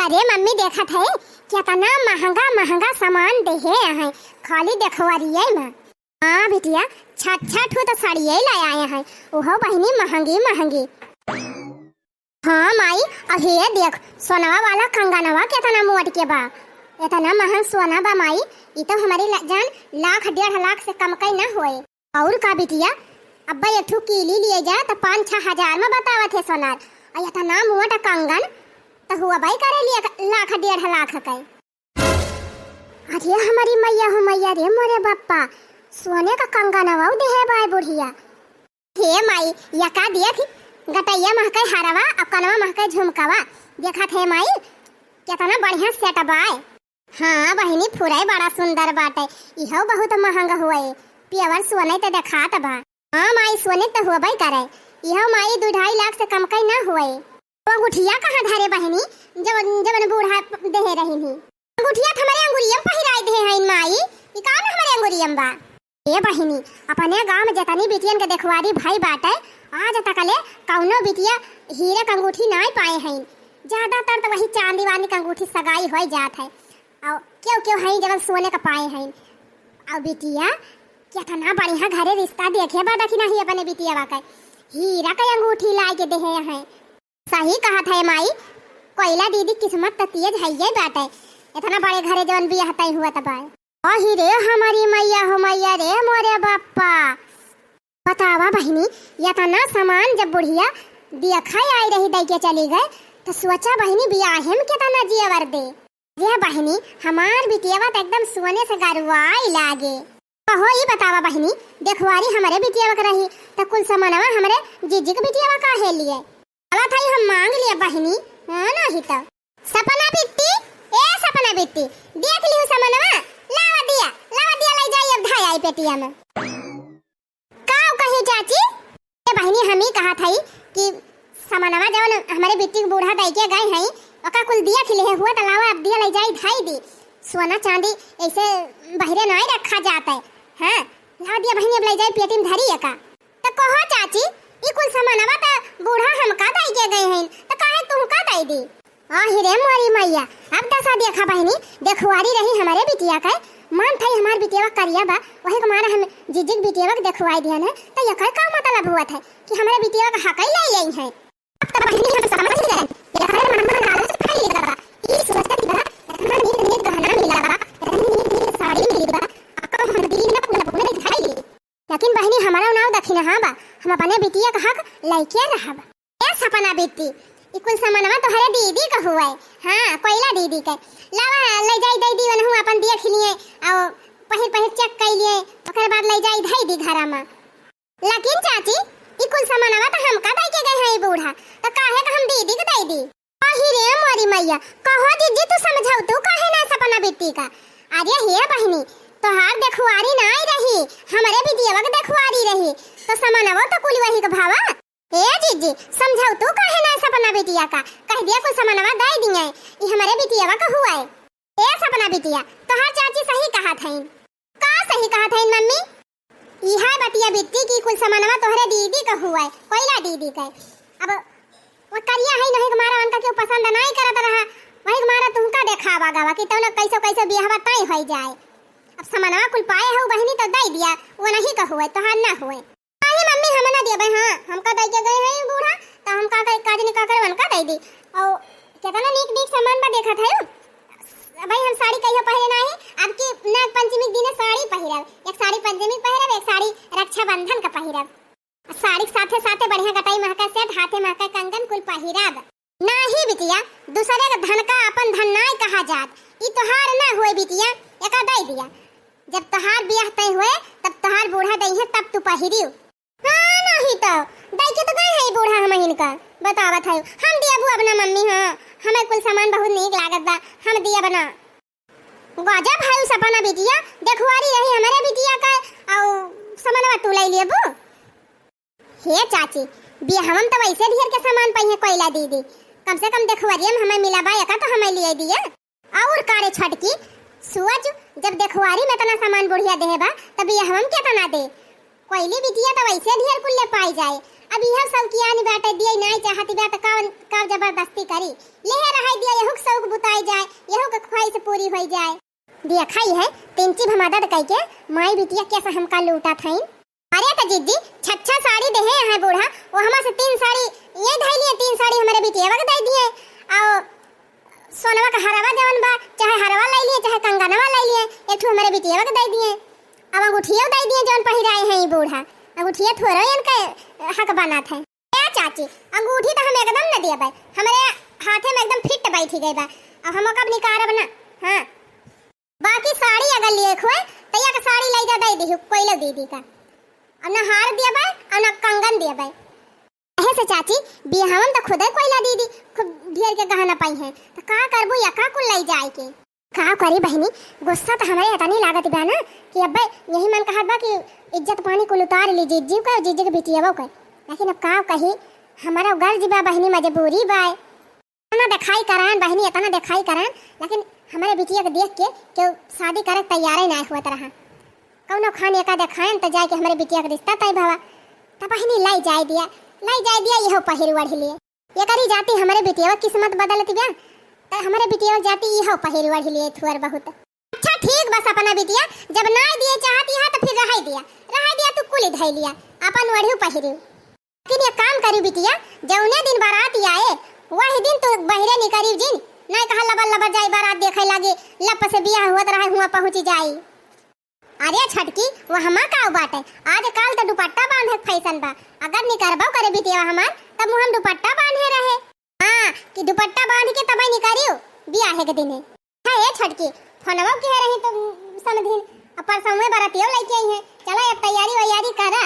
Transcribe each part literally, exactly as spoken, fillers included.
अरे मम्मी, देखत है, केतना महंगा महंगा सामान देहे हैं, खाली देखवरिये में। हाँ बिटिया, छठ छठ हो तो साड़िये ले आए हैं, उहो बहिनी महंगी महंगी। हाँ माई, अहे देख, सोनवा वाला कंगनवा केतना मोट के बा, एतना महंग सोना बा माई, ई तो हमरी ला-, जान लाख डेढ़ लाख से कम कई ना होए। और का बिटिया, अब्बा एक ठू कीली लिए जा त पाँच छह हजार में बतावत है सोनार, और एतना मोट कंगन त हुअबई करे लिए लाख डेढ़ लाख के। अरे हमरी मैया हो मैया रे मोरे बप्पा, सोने का कंगनवा देहे बाय बुढ़िया। हे माई, यका देख, गटैया महकै हरवा, अउ कनवा महकै झुमकवा। देखत हे माई, केतना बढ़िया set बाय। हाँ बहिनी, फुरई बड़ा सुंदर बाटे, इहो बहुत महंग हुए, pure सोने त देखात बा। हाँ माई, सोने त होबे करे, इहो माई दू ढाई लाख से कम कई ना हुए। तो अंगूठिया कहाँ धरे बहिनी, जवन, जवन बूढ़ा देहे रही ही? अंगूठिया त हमरे अंगुरियम पहिराई देहे हईन माई, ई का न हमरे अंगुरियम बा? ए बहिनी, अपने गांव में जतनी बिटियन के देखवारी भई बाटे, आज तकले कौनो बिटिया हीरे के अंगूठी नाई पाए हईन। ज्यादातर त वही चांदी वांदी के अंगूठी सगाई होई जात है। और केव केव हईन जवन सोने के पाए हईन। और बिटिया, केतना बढ़िया घरे रिश्ता देखे बा, देखी नाही अपने बिटिया बा के हीरा के अंगूठी लाई के देहे हैं। सही कहत है माई, कोयला दीदी किस्मत त तेज हइये बाटे, एतना बड़े घरे जवन बियाह तय हुआ त बा। अहि रे हमरी मैया हो मैया रे मोरे बप्पा। बतावा बहिनी, एतना सामान जब बुढ़िया देखा आई रही दई के चली गए, त सोचा बहिनी बियाहे में केतना जेवर दे। ये बहिनी, हमार बिटियावा त एकदम सोने से गरुआई लागे। कहो ई बतावा बहिनी, देखवारी हमरे बिटियावा के रही, त कुल सामानवा हमरे जीजी के बिटियावा काहे लिए? चला थाई हम मांग लिए बहिनी, हाँ नाही त। सपना बिट्टी, ए सपना बिट्टी, देख लिहू सामानवा, लावा दिया, लावा दिया, ले जाई अब धाई आई पेटिया में। का कही चाची? ए बहिनी, हम ही कहा थाई कि सामानवा जवन हमरे बिट्टी के बूढ़ा दई के गए हई, ओका कुल दिया खिले है हुआ त लावा अब दिया ले जाई धाई दी। सोना चांदी ऐसे बहरे नाई रखा जात है। हाँ, लावा दिया बहिनी, अब ले जाई पेटी में धरी एका। त कहो चाची, ई कुल सामानवा त बूढ़ा हमका दई के गए हईन, त काहे तुहका दई दी? आहि रे मोरी मैया, अब दसा देखा बहिनी, देखुआरी रही हमरे बिटिया के, मान थाई हमार बिटियावा करिया बा, वही के मारे हम जीजी के बिटियावा के देखुआई दिहन है, त एकर का मतलब हुआ था कि हमरे बिटियावा के हकई ले आई है? अब त बहिनी हम समझ गए, एकर मन में लालच फैल गया बा, ई सोचत बा, इतना नीक नीक गहना मिला बा, इतनी नीक नीक साड़ी मिली बा, अब हम दिन में कुल अपने दिखाई ली। लेकिन बहिनी, हमारा नाव दखिनहा बा, हम अपने बिटिया का हक लइके रहब। ए सपना बिट्टी, ई कुल सामानवा तोहरे दीदी का हुए। हाँ, कोयला दीदी के। लावा, ले जाई दई दी, वनहु अपन देख लिए, और पहिर पहिर check कर लिए, ओकर बाद ले जाई धई दी घरा में। लेकिन चाची, ई कुल सामानवा त हमका दई के गए हैं ई बूढ़ा, त काहे का हम दीदी के दई दी? अहि रे मोरी मैया, कहो जीजी तू समझौतू काहे ना सपना बिट्टी का? अरे हे बहिनी, तोहार देखुआरी नाई रही, हमरे बिटियावा के देखुआरी रही, तो सामानवा तो कुल वही के भावा। हे जीजी, समझौतू काहे ना सपना बिटिया का? कह दिया कुल सामानवा दे दिए, ई हमरे बिटियावा का हुआ है। ए सपना बिटिया, तोहार चाची सही कहत हईन। का सही कहत हईन मम्मी? इहे बतिया बिट्टी की कुल सामानवा तोहरे दीदी का हुआ है, कोयला दीदी का। अब वो करिया है नहीं हमारा, उनका क्यों पसंद नहीं करत रहा, वही हमारा तुमका देखावा गवा कि तौन कैसो कैसो बियाहवा तय हो जाए। अब सामानवा कुल पाए हो बहिनी तो दे दिया, वो नहीं का हुआ, तोहार ना हुआ। नहीं मम्मी, हम ना देबे, हाँ, हमका दे के गए हैं बूढ़ा, तो हम का करे, का जनी का करे, उनका दे दी। और कितना नीक नीक सामान बा देखत है। भाई हम साड़ी कहियो पहिरे नाही, अब की नाग पंचमी के दिने साड़ी पहिरब, एक साड़ी पंचमी पहिरब, एक साड़ी रक्षाबंधन का पहिरब। साड़ी के साथे साथे बढ़िया गटाई महका set, हाथे महका कंगन कुल पहिरब। नाही बिटिया, दूसरे के धन का अपन धन नाय कहा जात। ई तोहार ना होए बिटिया, एका दे दिया। जब तोहार बियाह तय होए, तब तोहार बूढ़ा दई है, तब तू पहिरियो। हाँ, नाही तो, दई के तो गए है बूढ़ा हम इनका। बतावत है, हम दियाबू अपना मम्मी, हाँ, हमें कुल सामान बहुत नीक लागत बा, हम दिया बना। गजब है उ सपना बिटिया, देखवारी रही हमरे बिटिया का, और समनवा तू ले लेबू। हे चाची, बियाहवा में तो वैसे ढेर के सामान पइहे कोयला दीदी, कम से कम देखवरिया में हमें मिला बा, एका तो हमें लिए दिया। और का रे छोटकी, सोच, जब देखवारी में इतना सामान बुढ़िया देहे बा, तब बियाहवा में केतना दे? कोयली बिटिया तो वैसे ढेर कुल ले पाई जाए, अब इहउ सौकियानी बाटे, दिए नाई चाहती बा, त कौन, कब जबरदस्ती करी? लेहे रहाई दिया, यहू के सौक बुताई जाए, यहू के ख्वाहिश पूरी होई जाए। दिया खाई है, तीन चीज मदद कई के, माई बिटिया कैसे हमका लूटा थाइन। अरे त जिज्जी, छच्छा साड़ी देहे हैं बूढ़ा, वो हमा से तीन साड़ी ये धई लिए, तीन साड़ी हमरे बिटिया के दे दिए, और सोनवा का हरवा जवन बा, चाहे हरवा ले लिए, चाहे कंगनवा ले लिए, एक ठो हमरे बिटिया के दे दिए। अब अंगूठिया दे दिए, जवन पहिराए हैं ई बूढ़ा, अंगूठिया थोड़ा इनके हक बनत है। ए चाची, अंगूठी त हम एकदम न देबै, हमरे हाथे में एकदम फिट बैठी गई बा, अब हम कब निकारब ना। हाँ, बाकी साड़ी अगर लिए हुए त एक साड़ी ले जा दे दिहु कोइला दीदी का, अब ना हार देबै और ना कंगन देबै। एहे से चाची, बियाहवा में त खुदे कोइला दीदी खूब ढेर के गहना पाई हैं, त का करबू या का कुल ले जाए के? का करी बहिनी, गुस्सा त हमरे इतनी लागत बा ना कि अब्बे यही मन कहत बा कि इज्जत पानी कुल उतार ली जिज्जी का, जिज्जी के बिटियावो का। लेकिन अब का कही, हमारा गर्ज बा बहिनी, मजबूरी बा। इतना दिखाई करान बहिनी, इतना दिखाई करान, लेकिन हमरे बिटिया के देख के केहू शादी करे के तैयार ही ना होत रहा। कौनो खान एका देखाएन त जाए के हमरे बिटिया के रिश्ता तय भवा। त बहिनी लाई जाए दिया, लाई जाए दिया, यहू पहिर ओढ़ लिए। एकरी जाति हमरे बिटिया किस्मत बदलत बा, त हमरे बिटिया जाति यहू पहिर ओढ़ लिए थुअर बहुत। अच्छा ठीक बा सपना बिटिया, जब ना दिए चाहती है त फिर रहाई दिया, रहाई दिया, तू कुली धई लिया, अपन ओढ़ियो पहिरियो। लेकिन एक काम करी बिटिया, जौने दिन बारात आए, वही दिन तू बहिरे निकरी जिन, नहीं कहा लबर लबर जाई बारात देखे लागी, लप से बियाह होत रहे हुआ पहुँची जाई। अरे छटकी, वहमा का बाटे, आजकल त दुपट्टा बांधे के फैशन बा, अगर निकरबो करे बिटिया हमार, तब मुँह हम दुपट्टा बांधे रहे। हाँ, कि दुपट्टा बांध के तबे निकरियो बियाहे के दिने। है ए छटकी, फोनवा किहे रही त समधिन, अब परसौए बरातियो लेके आई है, चला अब तैयारी वैयारी करा।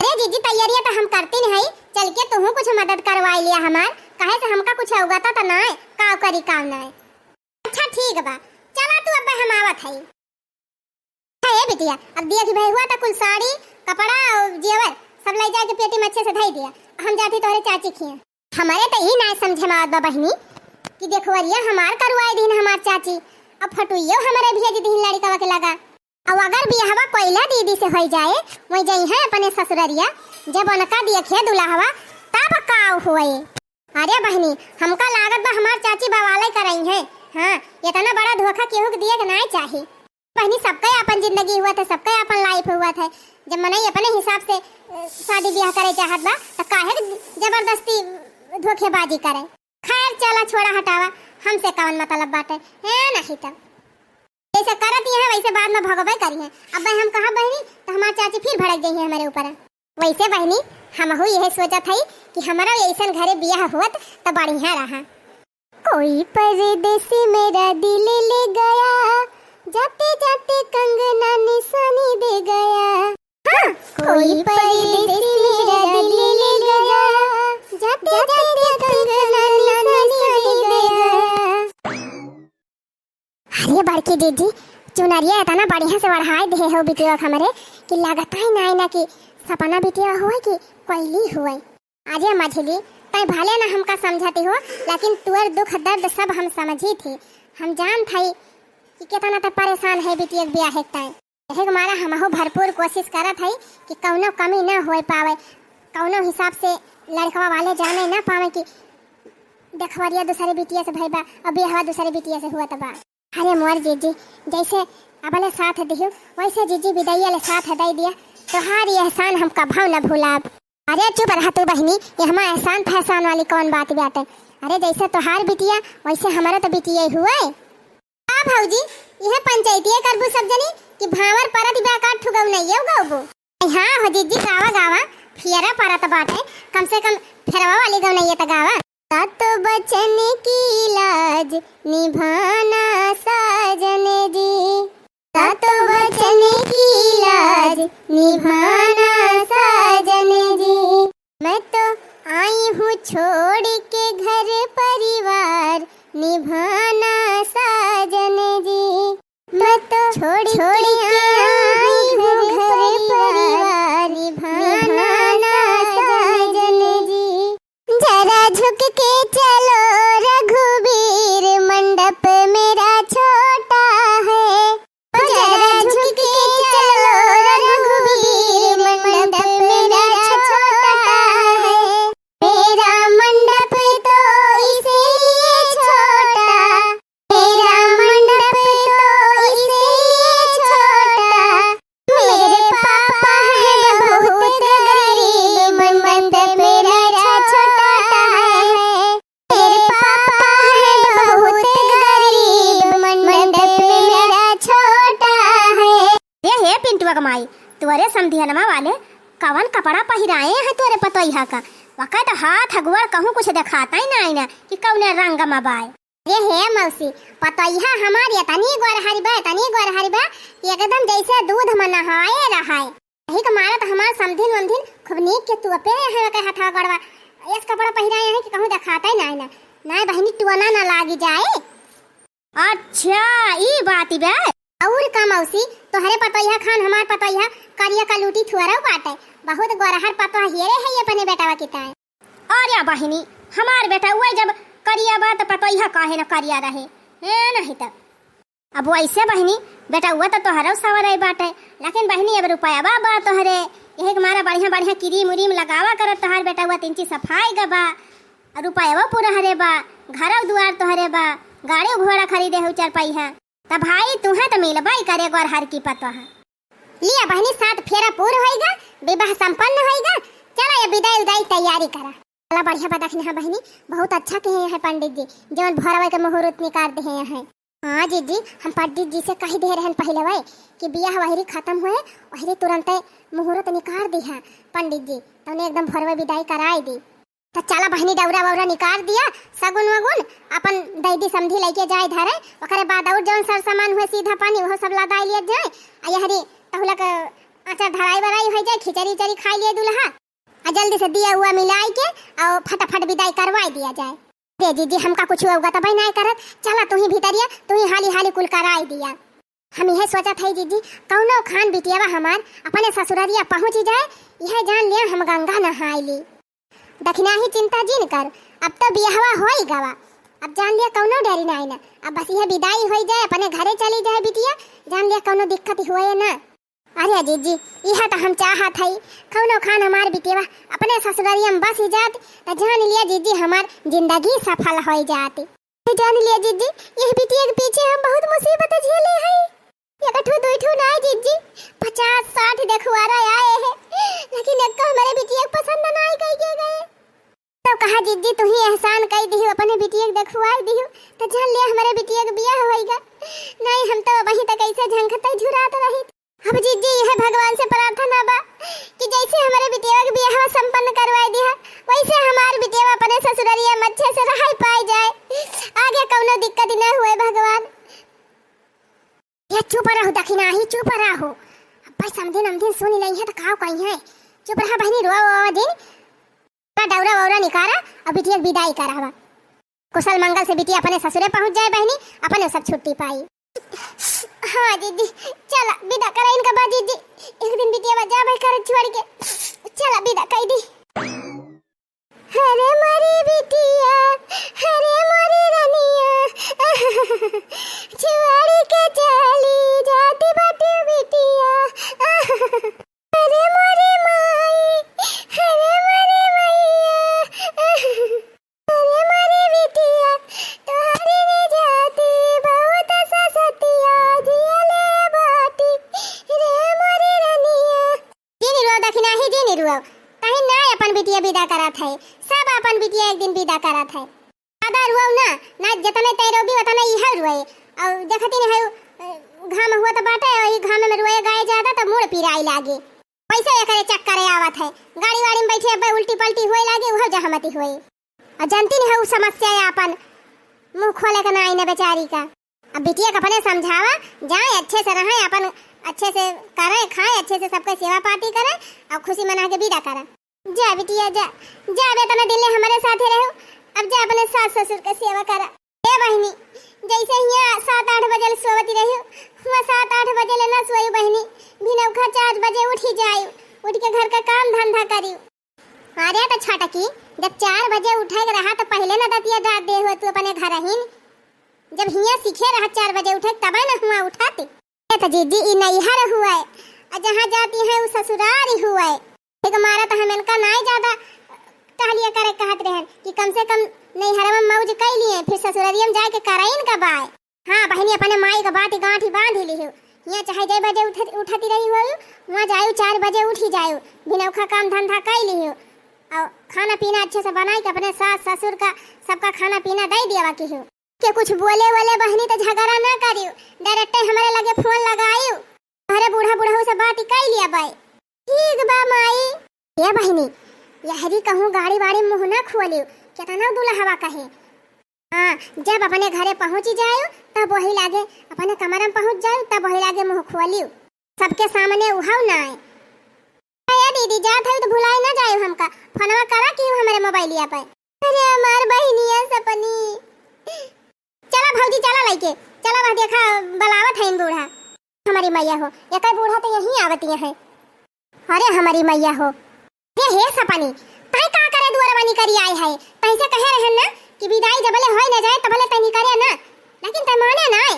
अरे जीजी, तैयारिया त हम करती नहीं, चल के तुहू कुछ मदद करवाई लिया हमार, काहे से हमका कुछ अवगता त ना है, का करी काम ना है। अच्छा ठीक बा, चला तू, अब हम आवत हई। है ए बिटिया, अब दिया कि भाई हुआ त कुल साड़ी, कपड़ा और जेवर सब ले जाके पेटी में अच्छे से धई दिया, हम जाती तोहरे चाची खिया। हमारे त ई ना समझे में आवत बा बहिनी कि देखवरिया हमार करवाई दीन हमार चाची, अब फटुइयो हमारे भेज दीन लड़कवा के लगा। अब अगर बियाहवा कोइला दीदी से होई जाए, वही जइहैं अपने ससुररिया, जब उनका देखे दुल्हवा, तब का होए? अरे बहिनी, हमका लागत बा हमार चाची बवाले करइहैं। हाँ, इतना बड़ा धोखा केहू के दिए के नाय चाही। बहिनी, सबके अपन जिंदगी हुआ थे, सबके अपन life हुआ थे। जब मनई अपने हिसाब से, अ, शादी ब्याह करे चाहत बा, त काहे के जबरदस्ती धोखेबाजी करे? खैर, चला, छोड़ा, हटावा, हमसे कवन मतलब बाटे, है नहीं तब। जैसे करत ही हैं, वैसे बाद में भगबे करी हैं। अब भाई हम कहा बहिनी, त हमार चाची फिर भड़क गई है हमारे ऊपर। वैसे बहिनी, हमहू यह सोचत हई कि हमारा ऐसन घरे बियाह होत त बढ़िया रहा। कोई परदेसी मेरा दिल ले गया, जाते जाते कंगना निशानी दे गया। हाँ, कोई परदेसी मेरा दिल ले गया, जाते जाते कंगना निशानी दे गया। अरे बड़की जीजी, चुनरिया इतना बढ़िया से ओढ़ाई दिहे हो बिटिया हमरे कि लगता ही ना, ना कि सपना बिटिया हुए कि कोइली हुए। अरे मझली, तै भले ना हमका समझती हो, लेकिन तुअर दुख दर्द सब हम समझी थी। हम जान थई कि कितना तै परेशान है बिटिया के ब्याह के तै। यही के मारा हमहू भरपूर कोशिश करत हई कि कौनो कमी ना होए पावे, कौनो हिसाब से लड़कवा वाले जाने ना पावे कि देखवरिया दूसरे बिटिया से भई बा और बियाहवा दूसरे बिटिया से हुआ त बा। अरे मोर जीजी, जैसे अबले साथ दिहु, वैसे जीजी विदैया ले साथ दे दिया। तोहार ये एहसान हम कभव न भूलाब। अरे चुप रह तू बहिनी, ये हमार एहसान फैसान वाली कौन बात बाटे? अरे जैसे तोहार बिटिया, वैसे हमारा तो बिटिया ही हुए। का भौजी, यह पंचायतिया करबू सब जनी कि भांवर परत बा का ठुगौ नहीं ये गौबू? हाँ हो जीजी, गावा गावा, फियरा परत बाटे, कम से कम फेरवा वाली गौनैया त गावा। सात बचन की लाज निभाना साजन जी, सात बचन की लाज निभाना साजन जी। मैं तो आई हूँ छोड़ के घर परिवार निभाना साजन जी। मैं तो छोड़ के आई हूँ घर परिवार निभाना साजन जी। जरा झुक के चलो रघुबीर, मंडप मेरा छोटा है। जरा झुक के चलो रघुबीर, मंडप मेरा छोटा माई, तोरे समधियनमा वाले कवन कपड़ा पहिराए हैं तोरे पतोहिया का? वका तो हाथ गोड़ कहूँ कुछ देखातइ नाहीं न कि कउने रंग मा बाय। अरे हे मौसी, पतोहिया हमार एतनी गोरहरी बा, एतनी गोरहरी बा कि एकदम जइसे दूध मा नहाए रहइ। यही के मारत हमार समधिन वमधिन खूब नीक के तोपे हैं ओके हथवा गोड़वा। एस कपड़ा पहिराए हैं कि कहूँ देखातइ नाहीं न। नाहीं बहिनी, टोना न लागि जाए। अच्छा, ई बात बा। अउर का मौसी, तोहरे पतोहिया खान हमार पतोहिया करिया कलूटी थोरउ बाटइ, बहुत गोरहर पतोहिया हेरे हइ अपने बेटवा की ताईं। अरे बहिनी, हमार बेटउआ जब करिया बा त पतोहिया काहे न करिया रहे, हैं नहीं त। अब वइसे बहिनी, बेटउआ त तोहरउ सँवरइ बाटइ, लेकिन बहिनी अब रुपयवा बा तोहरे, यही के मारा बढ़िया बढ़िया किरीम उरीम लगावा करत तोहार बेटउआ, तिनची सफाई ग बा, रुपयवा पुरहरे बा, घरउ दुआर तोहरे बा, गाड़ी घोड़ा खरीदे हउ चरपइहा। त भाई, तुहें त मिलबइ करे गोरहर की पतोह। लिया बहिनी, सात फेरा पूर होइगा, विवाह संपन्न होइगा। चला, ये बिदाई उदाई तैयारी करा। चला, बढ़िया बा दखिनहा बहिनी, बहुत अच्छा कहे हैं पंडित जी, जउन भोरवे के मुहूर्त निकार देहे हैं। हाँ जीजी, हम पंडित जी से कहि दे रहन पहिलवइ कि बियाह वहरी खतम होए, वहरी तुरंते मुहूर्त निकार दिहा पंडित जी, तउने एकदम भोरवे बिदाई कराइ दी। त चला बहिनी, डौरा वौरा निकार दिया, सगुन वगुन अपन दइदी समधी लइके जाए धरे, ओकरे बाद अउर जउन सर सामान हुए सीधा पानी, उहो सब लदाइ लिया जाए। आ यहरी तहुलक अचार धराई बराई होइ जाए, खिचड़ी उचड़ी खाइ लिए दुलहा, आ जल्दी से दिया उआ मिलाइ के अउ फटाफट बिदाई करवाइ दिया जाए। रे जीजी, हमका कुछ अवगत बइ नाहीं करत, चला तुहीं भीतरिया, तुहीं हाली हाली कुल कराइ दिया। हम इहे सोचत हई जीजी, कउनो खान बिटियवा हमार अपने ससुररिया पहुँचि जाए, इहे जान लिया हम गंगा नहाइ ली। दखिनही चिंता जिन कर, अब त बियहवा होइ गवा, अब जान लिया कउनो डरी नाहीं न, अब बस इहे बिदाई होइ जाए, अपने घरे चली जाए बिटिया, जान लिया कउनो दिक्कत हुए न। अरे जीजी, इहे त हम चाहत हई, कउनो खान हमार बिटियवा अपने ससुररिया म बसि जात, त जान लिया जीजी हमार जिंदगी सफल होइ जात। जान लिया जीजी, यह बिटिया के पीछे हम बहुत मुसीबत झेले हई। एक ठो दुइ ठो नाहीं जीजी, पचास साठ देखवारा आए हैं, लेकिन एक्को हमरे बिटिया के पसंद नाहीं कइ के गए। तउ कहा जीजी, तुहीं एहसान कइ दिहु, अपने बिटिया के देखवाइ दिहु, त जान लिया हमरे बिटिया के बियाह होइगा। नाहीं, हम तउ अबहीं तक अइसे झंखतइ झुरात रहित। अब जीजी, इहे भगवान से प्रार्थना बा कि जइसे हमरे बिटिया के बियाह संपन्न करवाइ दिहा, वइसे हमार बिटिया अपने ससुररिया म अच्छे से रहइ पाइ जाए, आगे कउनो दिक्कत न हुए भगवान। ये चुप रहु दखिनही, चुप रहु। अब्बइ समधिन अमधिन सुनि लइहैं त काउ कहिहैं। चुप रहा बहिनी, रोवा वोवा जिन। का डौरा वौरा निकारा अउ बिटिया के बिदाई करावा। कुशल मंगल से बिटिया अपने ससुरे पहुँच जाए बहिनी, अपने सब छुट्टी पाई। हाँ जीजी, चला बिदा करा इनका बा जीजी, एक दिन बिटिया बा जाबे कर छोड़ के, चला बिदा कइ दी। हरे मोरी बिटिया, हरे मोरी रनिया, छोड़ के चली जाती बाटी बिटिया। हरे मोरी माई, हरे मोरी मैया, हरे मोरी बिटिया, तोहरी रे जाती बहुत ससतिया जियले बाटी, रे मोरी रनिया। जिन रुआव दखिनही, जिन रुआव। तहीं नाहीं अपन बिटिया बिदा करत है, सब अपन बिटिया एक दिन बिदा करत है। ज्यादा रुआव ना, ना जतने तैं रोबी उतने इहउ रुए। अउ देखती नहीं है, अ, घाम हुआ त बाटे, अउ ई घाम में रुए गाए ज्यादा त मूड़ पिराई लागे। वइसे एकरे चक्कर आवत है, गाड़ी वाड़ी में बैठे अब्बे उल्टी पल्टी होए लागे, उहउ जहमती होए। अउ जनती नहीं है उ समस्या है अपन, मुँह खोले के नाहीं न बेचारी का। अब बिटिया के अपने समझावा, जाए अच्छे से रहें, अपन अच्छे से करें, खाएं, अच्छे से सबके सेवा पाती करें अउ खुशी मना के बिदा करें। जा बिटिया जा, जा अब एतना दिन ले हमरे साथे रहो, अब जा अपने सास ससुर के सेवा करा। ए बहिनी, जइसे हियाँ सात आठ बजे ले सोवती रही, हुआँ सात आठ बजे ले ना सोई बहिनी, भिनौखा चार बजे उठी जाई, उठ के घर का काम धंधा करी। अरे त छटकी, जब चार बजे उठे के रहा त पहिले ना दतिया डार दे हो तू अपने घरहिन, जब हियाँ सीखे रहा चार बजे उठे तबे ना हुआँ उठत। ए त जीजी, ई नैहर हुए, अउ जहाँ जाती हैं उ ससुरारी हुए। एक मारा त हम इनका नाई ज्यादा टहलिया करे कहत रहन कि कम से कम नैहरवा में मौज कइ लिए, फिर ससुररिया में जाए के कराइन का बाय। हाँ बहिनी, अपने माई का बात गांठी बांधी लिहु। हियाँ चाहे जय बजे उठ, उठती रही हो, हुआँ जायु चार बजे उठी जायु, भिनौखा काम धंधा कइ लिहु, अउ खाना पीना अच्छे से बनाई के अपने सास ससुर का सबका खाना पीना दइ दिया किहु। के कुछ बोले वोले बहिनी त झगड़ा ना करियो, direct हमरे लगे फोन लगाइयो। अरे बूढ़ा बुढ़ऊ से बात कइ लिया बाई। ठीक बा माई। ए बहिनी, यहरी कहूँ गाड़ी वाड़ी मुँह ना खोलियो, केतना दुलहवा कहे। हाँ, जब अपने घरे पहुँची जायो, तब वही लागे, अपने कमरा में पहुँच जायो, तब वही लागे मुँह खोलियो। सबके सामने उहाव ना आए। ए दीदी, जात हई तो भुलाई ना जायो हमका, फोनवा करा कि हमरे मोबाइलिया पे। अरे हमार बहिनिया सपनी। चला भौजी, चला लइके, चला वह देखा, बलावत हईन बूढ़ा। हमारी मैया हो, एकर बूढ़ा तो यहीं आवतिया है। अरे हमारी मैया हो। हे, हे सपनी, तै का करे दुआरवा निकरी आए है? तैसे कहे रहन ना कि विदाई जबले होई न जाए तबले तै निकरे ना, लेकिन तै माने ना आए।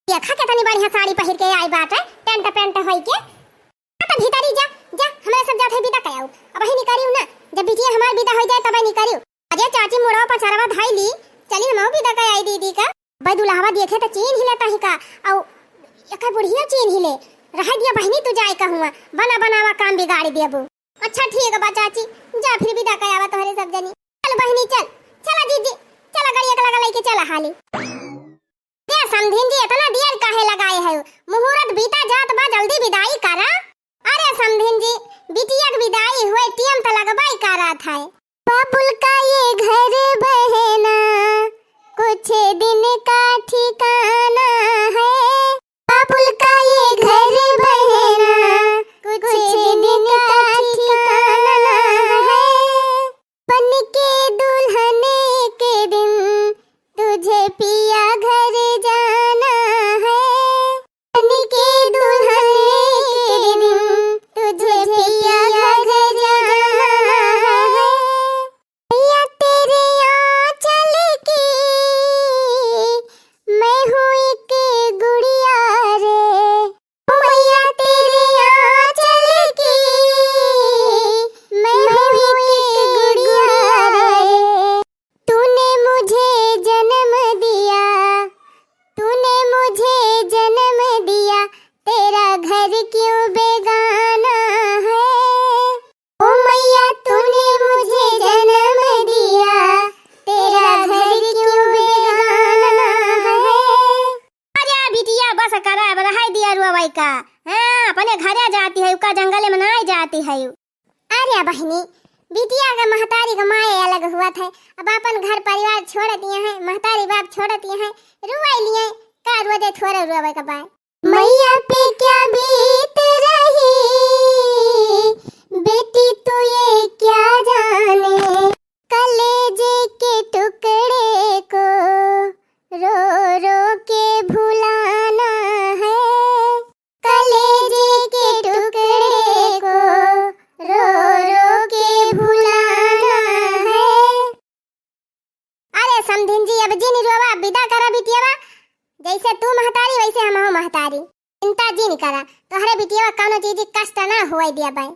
देखा केतनी बढ़िया साड़ी पहिर के आई बाटे, टेंट पेंट होई के। आ त भीतरी जा, जा, हमरा सब जात है विदा कयाऊ। अबही निकरियो ना, जब बिटिया हमार विदा होई जाए तबे निकरियो। अरे चाची मुड़वा पचरवा धइली, चली हमहू विदा कयाई दीदी का। अबे दुलहवा देखे त चीन्हि लेता ही का, अउ एकर बुढ़िया चीन्हि ले। रह दिया बहिनी तू जाए कहूँवा, बना बनावा काम बिगाड़ देबू। अच्छा ठीक बा चाची, जा फिर विदा कयावा तोहरे सब जनी। चल बहिनी चल, चला जीजी, चला गड़िया के लगा लइके चला हाली। ए समधिन जी, एतना देर काहे लगाए है? मुहूर्त बीता जात बा, जल्दी विदाई करा। अरे समधिन जी, बिटिया के विदाई हुए टीम त लगबई करत है। बाबुल का ये घर बहना, कुछ दिन का ठिकाना है। बाबुल का ये घर बहना, कुछ दिन का ठिकाना है। बन के दुल्हन के दिन तुझे पिया घर जाना है। बन के दुल्हन के दिन तुझे पिया घर जाना है। मैया तेरे आंचल की मैं हूँ एक गुड़िया रे। मैया तेरे आंचल की मैं हूँ एक गुड़िया रे। तूने मुझे जन्म दिया, तूने मुझे जन्म दिया, तेरा घर क्यों बेगाना है? ओ मैया तूने मुझे जन्म दिया, तेरा घर क्यों बेगाना है? अरे बिटिया बस करा, अब रहाई दिया रोवई का। हाँ, अपने घरे जाती है, का जंगल में नाई जाती है। अरे बहिनी, बिटिया का महतारी का माया अलग हुआ था, अब अपन घर परिवार छोड़ दिया है, महतारी बाप छोड़ दिया है, रोवई लिए, का रोजे थोड़े रोवई का बाय। मैया पे क्या बीत रही, बेटी तू ये क्या जाने, कलेजे के टुकड़े को रो रो के भुलाना है, कलेजे के टुकड़े को रो रो के भुलाना है। अरे समधिन जी, अब जिन रोवा, विदा करा बिटियावा। जैसे तू महतारी, वैसे हमहू महतारी। चिंता जिन करा, तोहरे बिटियावा कौनो चीज कष्ट ना होए दिया बाय।